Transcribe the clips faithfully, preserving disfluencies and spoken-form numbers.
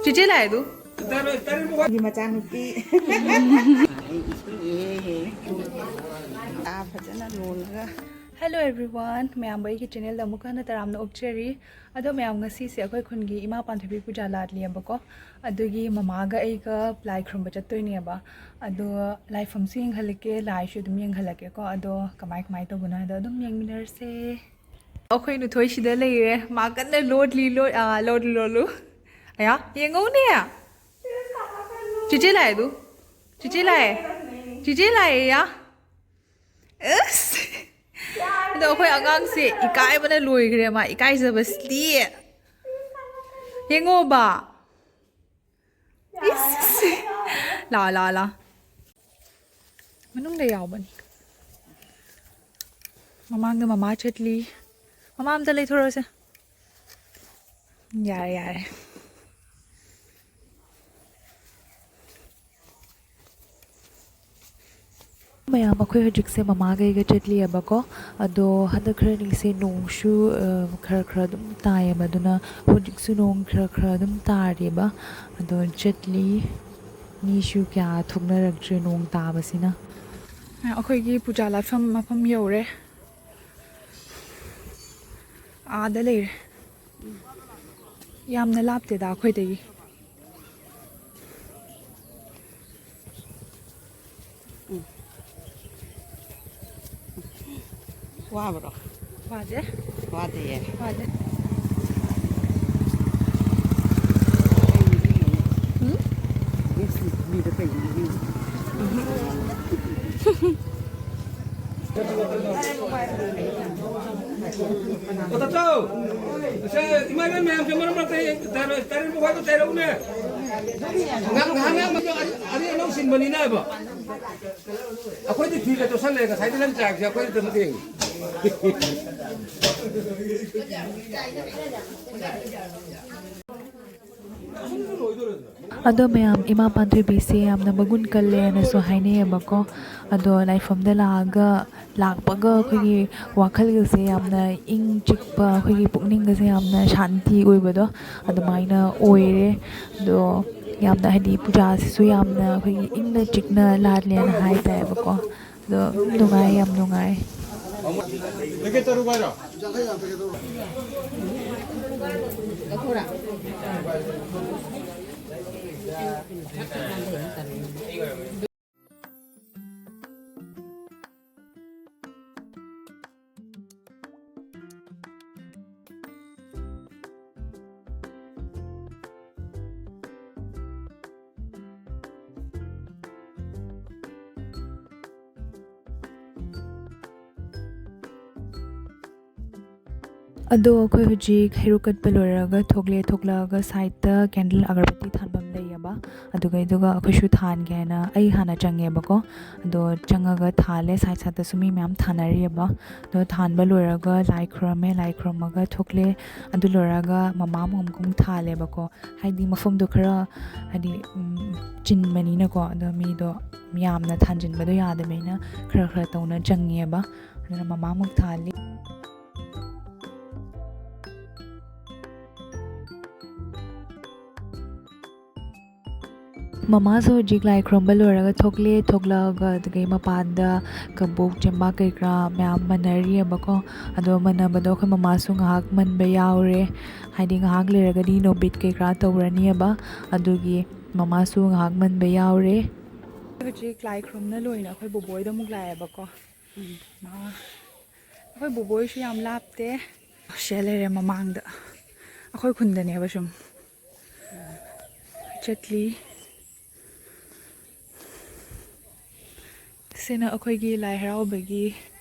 ꯆꯤꯆꯦ ꯂꯥꯛꯑꯦ ꯑꯗꯨ꯫ ꯒꯤ ꯃꯆꯥꯅꯨꯄꯤ꯫ ꯆꯥ ꯐꯖꯅ ꯂꯣꯜꯂꯒ꯫ Hello everyone, ꯃꯌꯥꯝꯕꯨ ꯑꯩꯒꯤ channelꯗ ꯑꯃꯨꯛꯀ ꯍꯟꯅ ꯇꯔꯥꯝꯅ ꯑꯣꯛꯆꯔꯤ꯫ ꯑꯗꯣ ꯃꯌꯥꯝ, ꯉꯁꯤꯁꯦ ꯑꯩꯈꯣꯏ ꯈꯨꯟꯒꯤ ꯏꯃꯥ ꯄꯥꯟꯊꯣꯏꯕꯤ ꯄꯨꯖꯥ ꯂꯥꯠꯂꯤꯑꯕꯀꯣ꯫ ꯑꯗꯨꯒꯤ ꯃꯃꯥꯒ ꯑꯩꯒ ꯂꯥꯏ ꯈꯨꯔꯨꯝꯕ ꯆꯠꯇꯣꯏꯅꯦꯕ꯫ ꯑꯗꯣ ꯂꯥꯏꯐꯝꯁꯨ ꯌꯦꯡꯍꯜꯂꯛꯀꯦ, ꯂꯥꯏꯁꯨ ꯑꯗꯨꯝ ꯌꯦꯡꯍꯜꯂꯛꯀꯦꯀꯣ꯫ ꯑꯗꯣ ꯀꯃꯥꯏ ꯀꯃꯥꯏ ꯇꯧꯕꯅꯣ ꯍꯥꯏꯗꯣ ꯑꯗꯨꯝ ꯌꯦꯡꯃꯤꯟꯅꯔꯁꯦ꯫ ꯑꯩꯈꯣꯏ ꯅꯨꯊꯣꯏꯁꯤꯗ ꯂꯩꯔꯦ꯫ ꯃꯥ ꯀꯟꯅ ꯂꯣꯠꯂꯤ, ꯂꯣꯠ-, ꯑꯥ, ꯂꯣꯠꯂꯤ, ꯂꯣꯠꯂꯨ꯫ ꯑꯌꯥ, ꯌꯦꯡꯉꯧꯅꯦ꯫ ꯆꯤꯆꯦ ꯂꯥꯛꯑꯦ ꯑꯗꯨ꯫ ꯆꯤꯆꯦ ꯂꯥꯛꯑꯦ꯫ ꯆꯤꯆꯦ ꯂꯥꯛꯑꯦ, ꯌꯥ꯫ ꯑꯁ꯫ ꯑꯗꯣ ꯑꯩꯈꯣꯏ ꯑꯉꯥꯡꯁꯦ ꯏꯀꯥꯏꯕꯅ ꯂꯣꯏꯈ꯭ꯔꯦ, ꯃꯥ ꯏꯀꯥꯏꯖꯕꯁꯤꯗꯤ꯫ ꯌꯦꯡꯉꯣꯕ꯫ ꯏꯁ! ꯂꯥ, ꯂꯥ, ꯂꯥ꯫ ꯃꯅꯨꯡꯗ ꯌꯥꯎꯕꯅꯤ꯫ ꯃꯃꯥꯡꯗ ꯃꯃꯥ ꯆꯠꯂꯤ꯫ ꯃꯃꯥ ꯑꯝꯇ ꯂꯩꯊꯣꯔꯛꯑꯣꯁꯦ꯫ ꯌꯥꯔꯦ, ꯌꯥꯔꯦ꯫ ꯃꯌꯥꯝ, ꯑꯩꯈꯣꯏ ꯍꯧꯖꯤꯛꯁꯦ ꯃꯃꯥꯒꯩꯒ ꯆꯠꯂꯤꯑꯕꯀꯣ꯫ ꯑꯗꯣ ꯍꯟꯗꯛ ꯈꯔꯅꯤꯁꯦ ꯅꯣꯡꯁꯨ, ꯑ, ꯈꯔ ꯈꯔ ꯑꯗꯨꯝ ꯇꯥꯏꯌꯦꯕ, ꯑꯗꯨꯅ ꯍꯧꯖꯤꯛꯁꯨ ꯅꯣꯡ ꯈꯔ ꯈꯔ ꯑꯗꯨꯝ ꯇꯥꯔꯤꯕ꯫ ꯑꯗꯣ ꯆꯠꯂꯤ꯫ ꯃꯤꯁꯨ ꯀꯌꯥ ꯊꯣꯛꯅꯔꯛꯇ꯭ꯔꯦ ꯅꯣꯡ ꯇꯥꯕꯁꯤꯅ꯫ ꯑꯩꯈꯣꯏꯒꯤ ꯄꯨꯖꯥ ꯂꯥꯠꯐꯝ ꯃꯐꯝ ꯌꯧꯔꯦ꯫ ꯑꯥꯗ ꯂꯩꯔꯦ꯫ ꯌꯥꯝꯅ ꯂꯥꯞꯇꯦꯗ ꯑꯩꯈꯣꯏꯗꯒꯤ꯫ ꯎꯝ꯫ ꯋꯥꯕ꯭ꯔꯣ? ꯋꯥꯗꯦ꯫ ꯋꯥꯗꯦꯌꯦ? ꯋꯥꯗꯦ꯫ ꯎꯝ? ꯃꯤꯗ ꯀꯩꯅꯣ ꯌꯦꯡꯉꯤ꯫ ꯑꯣ, ꯇꯥꯆꯧ! ꯁꯦ, ꯏꯃꯥ ꯏꯕꯦꯟ ꯃꯌꯥꯝꯁꯦ ꯃꯔꯛ ꯃꯔꯛꯇ ꯍꯦꯛ ꯇꯥꯔꯦ-, ꯇꯥꯔꯦꯠ ꯃꯈꯥꯏꯗ ꯇꯩꯔꯛꯎꯅꯦ꯫ ꯉꯥꯏꯍꯥꯛ, ꯉꯥꯏꯍꯥꯛ, ꯉꯥꯏꯍꯥꯛ ꯑꯔꯤ-, ꯑꯔꯤ ꯑꯅꯧ ꯁꯤꯟꯕꯅꯤꯅꯕ꯫ ꯑꯩꯈꯣꯏꯗꯤ ꯐꯤꯒ ꯆꯣꯠꯁꯜꯂꯦ, ꯉꯁꯥꯏꯗꯤ ꯅꯪ ꯆꯥꯛꯁꯦ ꯑꯩꯈꯣꯏꯗ ꯑꯗꯨꯝ ꯊꯦꯡꯉꯤ꯫ ꯑꯗꯣ ꯃꯌꯥꯝ, ꯏꯃꯥ ꯄꯥꯟꯊꯣꯏꯕꯤꯁꯦ ꯌꯥꯝꯅ ꯃꯒꯨꯟ ꯀꯜꯂꯦꯅꯁꯨ ꯍꯥꯏꯅꯩꯌꯦꯕꯀꯣ꯫ ꯑꯗꯣ ꯂꯥꯏꯐꯝꯗ ꯂꯥꯛꯑꯒ, ꯂꯥꯛꯄꯒ ꯑꯩꯈꯣꯏꯒꯤ ꯋꯥꯈꯜꯒꯁꯦ ꯌꯥꯝꯅ ꯏꯪ ꯆꯤꯛꯄ, ꯑꯩꯈꯣꯏꯒꯤ ꯄꯨꯛꯅꯤꯡꯒꯁꯦ ꯌꯥꯝꯅ ꯁꯥꯟꯇꯤ ꯑꯣꯏꯕꯗꯣ ꯑꯗꯨꯃꯥꯏꯅ ꯑꯣꯏꯔꯦ꯫ ꯑꯗꯣ ꯌꯥꯝꯅ, ꯍꯥꯏꯗꯤ, ꯄꯨꯖꯥꯁꯤꯁꯨ ꯌꯥꯝꯅ ꯑꯩꯈꯣꯏꯒꯤ ꯏꯪꯅ ꯆꯤꯛꯅ ꯂꯥꯠꯂꯦꯅ ꯍꯥꯏ ꯇꯥꯏꯌꯦꯕꯀꯣ꯫ ꯑꯗꯣ ꯅꯨꯡꯉꯥꯏ, ꯌꯥꯝ ꯅꯨꯡꯉꯥꯏ꯫ ꯑꯗꯣ ꯑꯩꯈꯣꯏ ꯍꯧꯖꯤꯛ ꯍꯩꯔꯨꯛ ꯀꯠꯄ ꯂꯣꯏꯔꯒ ꯊꯣꯛꯂꯦ꯫ ꯊꯣꯛꯂꯛꯑꯒ ꯁꯥꯏꯠꯇ ꯀꯦꯟꯗꯜ ꯑꯒꯔꯕꯠꯇꯤ ꯊꯥꯟꯐꯝ ꯂꯩꯌꯦꯕ꯫ ꯑꯗꯨꯒ, ꯑꯗꯨꯒ ꯑꯩꯈꯣꯏꯁꯨ ꯊꯥꯟꯒꯦ ꯍꯥꯏꯅ ꯑꯩ ꯍꯥꯟꯅ ꯆꯪꯉꯦꯕꯀꯣ꯫ ꯑꯗꯣ ꯆꯪꯉꯒ ꯊꯥꯜꯂꯦ꯫ ꯁꯥꯏꯠ ꯁꯥꯏꯠꯇꯁꯨ ꯃꯤ ꯃꯌꯥꯝ ꯊꯥꯅꯔꯤꯑꯕ꯫ ꯑꯗꯣ ꯊꯥꯟꯕ ꯂꯣꯏꯔꯒ ꯂꯥꯏ ꯈꯨꯔꯝꯃꯦ꯫ ꯂꯥꯏ ꯈꯨꯔꯝꯃꯒ ꯊꯣꯛꯂꯦ꯫ ꯑꯗꯨ ꯂꯣꯏꯔꯒ ꯃꯃꯥ ꯑꯃꯨꯛ ꯑꯃꯨꯛ ꯊꯥꯜꯂꯦꯕꯀꯣ꯫ ꯍꯥꯏꯗꯤ ꯃꯐꯝꯗꯣ ꯈꯔ, ꯍꯥꯏꯗꯤ, ꯎꯝ, ꯆꯤꯟꯕꯅꯤꯅꯀꯣ꯫ ꯑꯗꯣ ꯃꯤꯗꯣ ꯌꯥꯝꯅ ꯊꯥꯟꯖꯤꯟꯕꯗꯣ ꯌꯥꯗꯕꯅꯤꯅ ꯈꯔ ꯈꯔ ꯇꯧꯅ ꯆꯪꯉꯦꯕ꯫ ꯑꯗꯨꯅ ꯃꯃꯥꯃꯨꯛ ꯊꯥꯜꯂꯤ꯫ ꯃꯃꯥꯁꯨ ꯍꯧꯖꯤꯛ ꯂꯥꯏ ꯈꯨꯔꯨꯝꯕ ꯂꯣꯏꯔꯒ ꯊꯣꯛꯂꯦ꯫ ꯊꯣꯛꯂꯛꯑꯒ ꯑꯗꯨꯗꯒꯤ ꯃꯄꯥꯟꯗ ꯀꯕꯣꯛ ꯆꯦꯡꯕꯥꯛ ꯀꯩ ꯀꯔꯥ ꯃꯌꯥꯝ ꯃꯟꯅꯔꯤꯑꯕꯀꯣ꯫ ꯑꯗꯣ ꯃꯟꯅꯕꯗꯣ ꯑꯩꯈꯣꯏ ꯃꯃꯥꯁꯨ ꯉꯥꯏꯍꯥꯛ ꯃꯟꯕ ꯌꯥꯎꯔꯦ꯫ ꯍꯥꯏꯗꯤ ꯉꯥꯏꯍꯥꯛ ꯂꯩꯔꯒꯗꯤ ꯅꯣꯕꯤꯠ ꯀꯩ ꯀꯔꯥ ꯇꯧꯔꯅꯤꯑꯕ꯫ ꯑꯗꯨꯒꯤ ꯃꯃꯥꯁꯨ ꯉꯥꯏꯍꯥꯛ ꯃꯟꯕ ꯌꯥꯎꯔꯦ꯫ ꯍꯧꯖꯤꯛ ꯂꯥꯏ ꯈꯨꯔꯨꯝꯅ ꯂꯣꯏꯅ ꯑꯩꯈꯣꯏ ꯕꯣꯕꯣꯏꯗ ꯑꯃꯨꯛ ꯂꯥꯛꯑꯦꯕꯀꯣ꯫ ꯃꯥ, ꯑꯩꯈꯣꯏ ꯕꯣꯕꯣꯏꯁꯨ ꯌꯥꯝ ꯂꯥꯞꯇꯦ꯫ ꯁꯤꯗ ꯂꯩꯔꯦ ꯃꯃꯥꯡꯗ꯫ ꯑꯩꯈꯣꯏ ꯈꯨꯟꯗꯅꯦꯕ ꯁꯨꯝ ꯆꯠꯂꯤ꯫ ꯁꯤꯅ ꯑꯩꯈꯣꯏꯒꯤ ꯂꯥꯏ ꯍꯔꯥꯎꯕꯒꯤ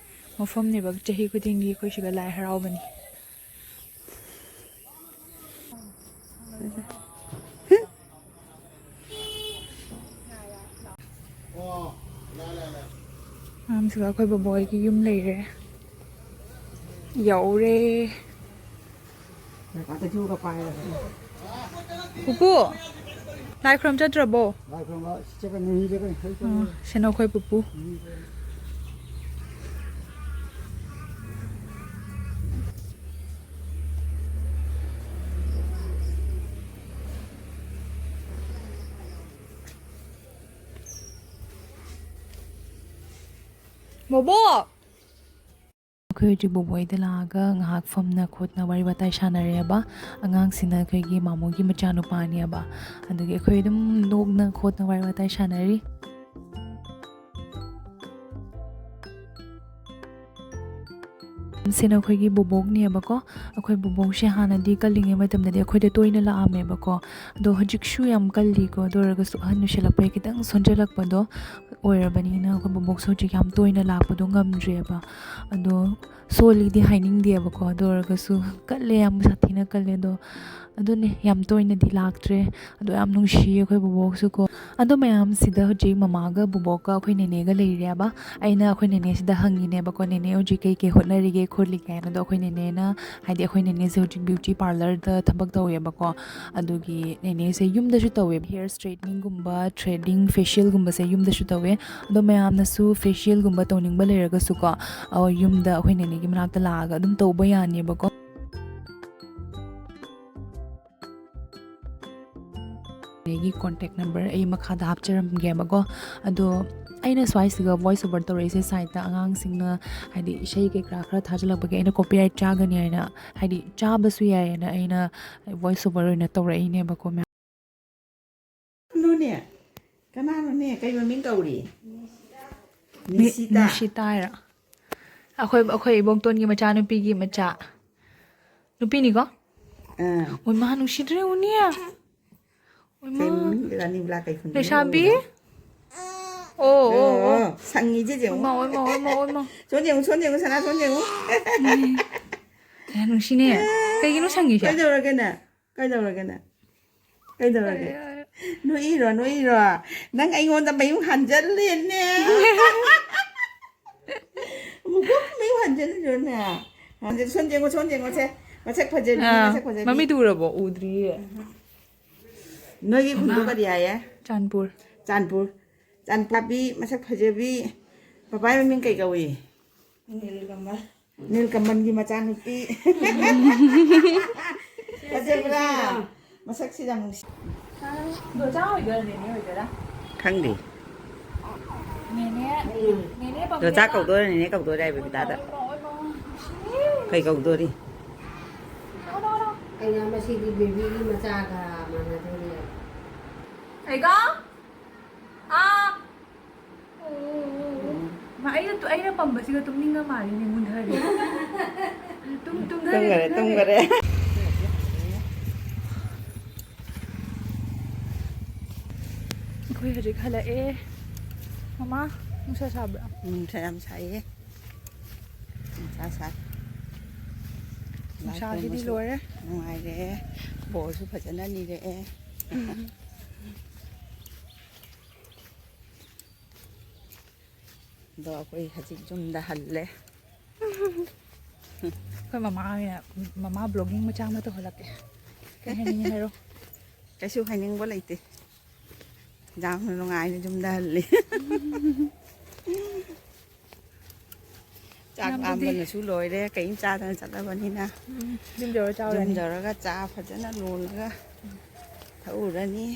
ꯃꯐꯝꯅꯦꯕ꯫ ꯆꯍꯤ ꯈꯨꯗꯤꯡꯒꯤ ꯑꯩꯈꯣꯏ ꯁꯤꯗ ꯂꯥꯏ ꯍꯔꯥꯎꯕꯅꯤ꯫ ꯃꯌꯥꯝꯁꯤꯒ ꯑꯩꯈꯣꯏ ꯕꯕꯣꯏꯒꯤ ꯌꯨꯝ ꯂꯩꯔꯦ꯫ ꯌꯧꯔꯦ꯫ ꯄꯨꯄꯨ! ꯂꯥꯏ ꯈꯨꯔꯨꯝ ꯆꯠꯇ꯭ꯔꯕꯣ? ꯂꯥꯏ ꯈꯨꯔꯨꯝꯕ ꯆꯠꯀꯅꯤ, ꯃꯤ ꯆꯠꯀꯅꯤ, ꯑꯩ ꯆꯠꯀꯅꯤ꯫ ꯑꯥ, ꯁꯤꯅ ꯑꯩꯈꯣꯏ ꯄꯨꯄꯨ꯫ ꯃꯤ ꯆꯠꯀꯅꯤ꯫ ꯕꯣꯕꯣꯛ! ꯑꯩꯈꯣꯏ ꯍꯧꯖꯤꯛ ꯕꯣꯕꯣꯏꯗ ꯂꯥꯛꯑꯒ ꯉꯥꯏꯍꯥꯛ ꯐꯝꯅ ꯈꯣꯠꯅ ꯋꯥꯔꯤ ꯋꯥꯇꯥꯏ ꯁꯥꯟꯅꯔꯦꯕ꯫ ꯑꯉꯥꯡꯁꯤꯅ ꯑꯩꯈꯣꯏꯒꯤ ꯃꯥꯃꯣꯒꯤ ꯃꯆꯥꯅꯨꯄꯥꯅꯦꯕ꯫ ꯑꯗꯨꯒꯤ ꯑꯩꯈꯣꯏ ꯑꯗꯨꯝ ꯅꯣꯛꯅ ꯈꯣꯠꯅ ꯋꯥꯔꯤ ꯋꯥꯇꯥꯏ ꯁꯥꯟꯅꯔꯤ꯫ ꯁꯤꯅ ꯑꯩꯈꯣꯏꯒꯤ ꯕꯣꯕꯣꯛꯅꯦꯕꯀꯣ꯫ ꯑꯩꯈꯣꯏ ꯕꯣꯕꯣꯛꯁꯦ ꯍꯥꯟꯅꯗꯤ ꯀꯜꯂꯤꯉꯩ ꯃꯇꯝꯗꯗꯤ ꯑꯩꯈꯣꯏꯗ ꯇꯣꯏꯅ ꯂꯥꯛꯑꯝꯃꯦꯕꯀꯣ꯫ ꯑꯗꯣ ꯍꯧꯖꯤꯛꯁꯨ ꯌꯥꯝ ꯀꯜꯂꯤꯀꯣ꯫ ꯑꯗꯨ ꯑꯣꯏꯔꯒꯁꯨ ꯑꯍꯟ ꯑꯣꯏꯁꯜꯂꯛꯄꯒꯤ ꯈꯤꯇꯪ ꯁꯣꯟꯖꯜꯂꯛꯄꯗꯣ ꯑꯣꯏꯔꯕꯅꯤꯅ ꯑꯩꯈꯣꯏ ꯕꯣꯕꯣꯛꯁꯨ ꯍꯧꯖꯤꯛ ꯌꯥꯝ ꯇꯣꯏꯅ ꯂꯥꯛꯄꯗꯣ ꯉꯝꯗ꯭ꯔꯦꯕ꯫ ꯑꯗꯣ ꯁꯣꯜꯂꯤꯗꯤ ꯍꯥꯏꯅꯤꯡꯗꯦꯕꯀꯣ꯫ ꯑꯗꯨ ꯑꯣꯏꯔꯒꯁꯨ ꯀꯜꯂꯦ, ꯌꯥꯝ ꯁꯥꯊꯤꯅ ꯀꯜꯂꯦ꯫ ꯑꯗꯣ ꯑꯗꯨꯅꯦ, ꯌꯥꯝ ꯇꯣꯏꯅꯗꯤ ꯂꯥꯛꯇ꯭ꯔꯦ꯫ ꯑꯗꯣ ꯌꯥꯝ ꯅꯨꯡꯁꯤꯌꯦ ꯑꯩꯈꯣꯏ ꯕꯣꯕꯣꯛꯁꯨꯀꯣ꯫ ꯑꯗꯣ ꯃꯌꯥꯝꯁꯤꯗ ꯍꯧꯖꯤꯛ ꯃꯃꯥꯒ ꯕꯣꯕꯣꯛꯀ ꯑꯩꯈꯣꯏ ꯅꯦꯅꯦꯒ ꯂꯩꯔꯦꯕ꯫ ꯑꯩꯅ ꯑꯩꯈꯣꯏ ꯅꯦꯅꯦꯁꯤꯗ ꯍꯪꯉꯤꯅꯦꯕꯀꯣ, "ꯅꯦꯅꯦ ꯍꯧꯖꯤꯛ ꯀꯩ ꯀꯩ ꯍꯣꯠꯅꯔꯤꯒꯦ ꯈꯣꯠꯂꯤꯒꯦ?" ꯍꯥꯏꯅ꯫ ꯑꯗꯣ ꯑꯩꯈꯣꯏ ꯅꯦꯅꯦꯅ, ꯍꯥꯏꯗꯤ ꯑꯩꯈꯣꯏ ꯅꯦꯅꯦꯁꯦ ꯍꯧꯖꯤꯛ ꯕ꯭ꯌꯨꯇꯤ ꯄꯥꯔꯂꯔꯗ ꯊꯕꯛ ꯇꯧꯋꯦꯕꯀꯣ꯫ ꯑꯗꯨꯒꯤ ꯅꯦꯅꯦꯁꯦ ꯌꯨꯝꯗꯁꯨ ꯇꯧꯋꯦ, ꯍꯤꯌꯔ ꯁ꯭ꯇ꯭ꯔꯦꯠꯅꯤꯡꯒꯨꯝꯕ, ꯊ꯭ꯔꯦꯗꯤꯡ, ꯐꯦꯁꯤꯌꯦꯜꯒꯨꯝꯕꯁꯦ ꯌꯨꯝꯗꯁꯨ ꯇꯧꯋꯦ꯫ ꯑꯗꯣ ꯃꯌꯥꯝꯅꯁꯨ ꯐꯦꯁꯤꯌꯦꯜꯒꯨꯝꯕ ꯇꯧꯅꯤꯡꯕ ꯂꯩꯔꯒꯁꯨꯀꯣ, ꯑ, ꯌꯨꯝꯗ ꯑꯩꯈꯣꯏ ꯅꯦꯅꯦꯒꯤ ꯃꯅꯥꯛꯇ ꯂꯥꯛꯑꯒ ꯑꯗꯨꯝ ꯇꯧꯕ ꯌꯥꯅꯦꯕꯀꯣ꯫ ꯑꯩꯒꯤ ꯀꯣꯟꯇꯦꯛ ꯅꯝꯕꯔ ꯑꯩ ꯃꯈꯥꯗ ꯍꯥꯞꯆꯔꯝꯒꯦꯕꯀꯣ꯫ ꯑꯗꯣ ꯑꯩꯅ ꯁ꯭ꯋꯥꯏꯁꯤꯒ ꯚꯣꯏꯁ ꯑꯣꯚꯔ ꯇꯧꯔꯛꯏꯁꯦ ꯁꯥꯏꯠꯇ ꯑꯉꯥꯡꯁꯤꯡꯅ, ꯍꯥꯏꯗꯤ, ꯏꯁꯩ ꯀꯩꯀꯥ ꯈꯔ ꯊꯥꯖꯤꯜꯂꯛꯄꯒꯤ ꯑꯩꯅ ꯀꯣꯄꯤꯔꯥꯏꯠ ꯆꯥꯒꯅꯤ ꯍꯥꯏꯅ, ꯍꯥꯏꯗꯤ, ꯆꯥꯕꯁꯨ ꯌꯥꯏꯌꯦꯅ ꯑꯩꯅ ꯚꯣꯏꯁ ꯑꯣꯚꯔ ꯑꯣꯏꯅ ꯇꯧꯔꯛꯏꯅꯦꯕꯀꯣ, ꯃꯦꯝ꯫ ꯀꯅꯥꯅꯣꯅꯦ? ꯀꯅꯥꯅꯣꯅꯦ? ꯀꯩ ꯃꯃꯤꯡ ꯀꯧꯔꯤ? ꯅꯤ-, ꯅꯤꯁꯤꯇꯥ꯫ ꯅꯤꯁꯤꯇꯥ ꯍꯥꯏꯔꯣ? ꯑꯩꯈꯣꯏ, ꯑꯩꯈꯣꯏ ꯏꯕꯣꯛꯇꯣꯟꯒꯤ ꯃꯆꯥꯅꯨꯄꯤꯒꯤ ꯃꯆꯥ꯫ ꯅꯨꯄꯤꯅꯤꯀꯣ? ꯑꯥ꯫ ꯑꯣꯏ ꯃꯥ, ꯅꯨꯡꯁꯤꯗ꯭ꯔꯦ ꯎꯅꯤ꯫ ꯑꯣꯏ ꯃꯥ꯫ ꯀꯩ ꯃꯃꯤꯡ? ꯔꯥꯅꯤ ꯕ꯭ꯂꯥ ꯀꯩ ꯈꯨꯟꯗꯒꯤ ꯂꯩꯁꯥꯕꯤ? ꯂꯧꯔꯤꯅꯣ? ꯑꯣ, ꯑꯣ, ꯑꯣ, ꯑꯣ꯫ ꯁꯪꯉꯤꯁꯦ ꯌꯦꯡꯉꯨ꯫ ꯑꯣꯏ ꯃꯥ, ꯑꯣꯏ ꯃꯥ, ꯑꯣꯏ ꯃꯥ, ꯑꯣꯏ ꯃꯥ꯫ ꯁꯣꯝ ꯌꯦꯡꯉꯨ, ꯁꯣꯝ ꯌꯦꯡꯉꯨ, ꯁꯅꯥ, ꯁꯣꯝ ꯌꯦꯡꯉꯨ꯫ ꯎꯝ꯫ ꯌꯥꯝ ꯅꯨꯡꯁꯤꯅꯦ꯫ ꯀꯩꯒꯤꯅꯣ ꯁꯪꯉꯤꯁꯦ? ꯀꯩꯗꯧꯔꯒꯦꯅꯦ? ꯀꯩꯗꯧꯔꯒꯦꯅꯦ? ꯀꯩꯗꯧꯔꯒꯦ? ꯀꯩ, ꯑ, ꯅꯣꯛꯏꯔꯣ, ꯅꯣꯛꯏꯔꯣ? ꯅꯪ ꯑꯩꯉꯣꯟꯗ ꯃꯌꯨꯡ ꯍꯟꯖꯜꯂꯦꯅꯦ꯫ ꯃꯨꯛꯀꯨꯞ ꯃꯌꯨꯡ ꯍꯟꯖꯜꯂꯤꯔꯣꯅꯦ? ꯍꯟꯖꯜ-, ꯁꯣꯟ ꯌꯦꯡꯉꯣ, ꯁꯣꯟ ꯌꯦꯡꯉꯣ, ꯁꯦ꯫ ꯃꯁꯛ ꯐꯖꯕꯤ, ꯑꯥ, ꯃꯁꯛ ꯐꯖꯕꯤ꯫ ꯃꯃꯤꯠꯇꯨ ꯎꯔꯕꯣ? ꯎꯗ꯭ꯔꯤꯌꯦ꯫ ꯅꯣꯏꯒꯤ ꯈꯨꯟꯗꯣ ꯀꯔꯤ ꯍꯥꯏꯌꯦ? ꯆꯥꯟꯄꯨꯔ꯫ ꯆꯥꯟꯄꯨꯔ꯫ ꯆꯥꯟꯄꯥꯕꯤ, ꯃꯁꯛ ꯐꯖꯕꯤ꯫ ꯄꯄꯥꯏ ꯃꯃꯤꯡ ꯀꯩ ꯀꯧꯏ? ꯅꯤꯜꯀꯃꯜ꯫ ꯅꯤꯜꯀꯃꯜꯒꯤ ꯃꯆꯥꯅꯨꯄꯤ꯫ ꯐꯖꯕ꯭ꯔꯥ? ꯃꯁꯛꯁꯤ ꯌꯥꯝ ꯅꯨꯡꯁꯤ꯫ ꯗꯣꯆꯥ ꯑꯣꯏꯗꯣꯏꯔꯥ, ꯅꯦꯅꯦ ꯑꯣꯏꯗꯣꯏꯔꯥ? ꯈꯪꯗꯦ꯫ ꯅꯦꯅꯦ, ꯅꯦꯅꯦ ꯄꯝꯃꯦꯕ꯫ ꯗꯣꯆꯥ ꯀꯧꯗꯣꯏꯔꯥ, ꯅꯦꯅꯦ ꯀꯧꯗꯣꯏꯔꯥ ꯍꯥꯏꯕ ꯕꯤꯇꯥꯗ? ꯑꯣꯏ, ꯑꯣꯏ, ꯑꯣꯏ, ꯅꯨꯡꯁꯤꯌꯦ꯫ ꯀꯩ ꯀꯧꯗꯣꯔꯤ? ꯀꯩꯅꯣ, ꯃꯁꯤꯗꯤ ꯕꯦꯕꯤꯒꯤ ꯃꯆꯥꯒ ꯃꯥꯟꯅꯗꯣꯔꯦ꯫ ꯀꯩꯒ? ꯑꯥ꯫ ꯃꯥ, ꯑꯩꯅ ꯇꯨ-, ꯑꯩꯅ ꯄꯝꯕꯁꯤꯒ ꯇꯨꯝꯅꯤꯡꯉ ꯃꯥꯜꯂꯤꯅꯦ, ꯃꯨꯟꯊꯔꯦ꯫ ꯇꯨꯝ-, ꯇꯨꯝꯊꯔꯦ, ꯇꯨꯝꯈꯔꯦ, ꯇꯨꯝꯊꯔꯦ꯫ ꯇꯨꯝꯈꯔꯦ꯫ ꯑꯩꯈꯣꯏ ꯍꯧꯖꯤꯛ ꯍꯜꯂꯛꯑꯦ꯫ ꯃꯃꯥ, ꯅꯨꯡꯁꯥ ꯁꯥꯕ꯭ꯔꯥ? ꯅꯨꯡꯁꯥ ꯌꯥꯝ ꯁꯥꯏꯌꯦ꯫ ꯅꯨꯡꯁꯥ ꯁꯥꯏ꯫ ꯅꯨꯡꯁꯥꯁꯤꯗꯤ ꯂꯥꯏ ꯈꯨꯔꯨꯝꯕꯁꯨ ꯂꯣꯏꯔꯦ꯫ ꯅꯨꯡꯉꯥꯏꯔꯦ꯫ ꯕꯣꯔꯁꯨ ꯐꯖꯅ ꯅꯤꯔꯛꯑꯦ꯫ ꯑꯗꯣ ꯑꯩꯈꯣꯏ ꯍꯧꯖꯤꯛ ꯌꯨꯝꯗ ꯍꯜꯂꯦ꯫ ꯑꯩꯈꯣꯏ ꯃꯃꯥ ꯑꯣꯏꯅ, ꯃꯃꯥ vlogging ꯃꯆꯥ ꯑꯃ ꯇꯧꯍꯜꯂꯛꯀꯦ꯫ ꯀꯩ ꯍꯥꯏꯅꯤꯡꯉꯤ ꯍꯥꯏꯔꯣ꯫ ꯀꯩꯁꯨ ꯍꯥꯏꯅꯤꯡꯕ ꯂꯩꯇꯦ꯫ ꯌꯥꯝꯅ ꯅꯨꯡꯉꯥꯏꯅ ꯌꯨꯝꯗ ꯍꯜꯂꯦ꯫ ꯆꯥꯛ ꯃꯌꯥꯝꯗꯨꯗꯤ ꯂꯥꯝꯕꯅꯁꯨ ꯂꯣꯏꯔꯦ, ꯀꯔꯤꯝ ꯆꯥꯗꯅ ꯆꯠꯂꯕꯅꯤꯅ꯫ ꯎꯝ, ꯌꯨꯝ ꯌꯧꯔ ꯆꯥꯎꯔꯅꯤ꯫ ꯌꯨꯝ ꯌꯧꯔꯒ ꯆꯥ ꯐꯖꯅ ꯂꯣꯜꯂꯒ ꯊꯛꯎꯔꯅꯤ,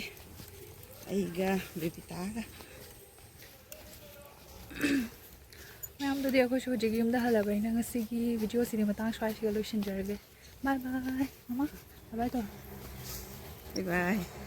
ꯑꯩꯒ ꯕꯦꯕꯤꯇꯥꯒ꯫ ꯃꯌꯥꯝꯗꯨꯗꯤ ꯑꯩꯈꯣꯏꯁꯨ ꯍꯧꯖꯤꯛ ꯌꯨꯝꯗ ꯍꯜꯂꯕꯅꯤꯅ ꯉꯁꯤꯒꯤ video ꯁꯤꯗꯤ ꯃꯇꯥꯡ ꯁ꯭ꯋꯥꯏꯁꯤꯒ ꯂꯣꯏꯁꯤꯟꯖꯔꯒꯦ꯫ Bye bye꯫ ꯃꯃꯥ, bye bye ꯇꯧꯔꯣ꯫ Bye bye꯫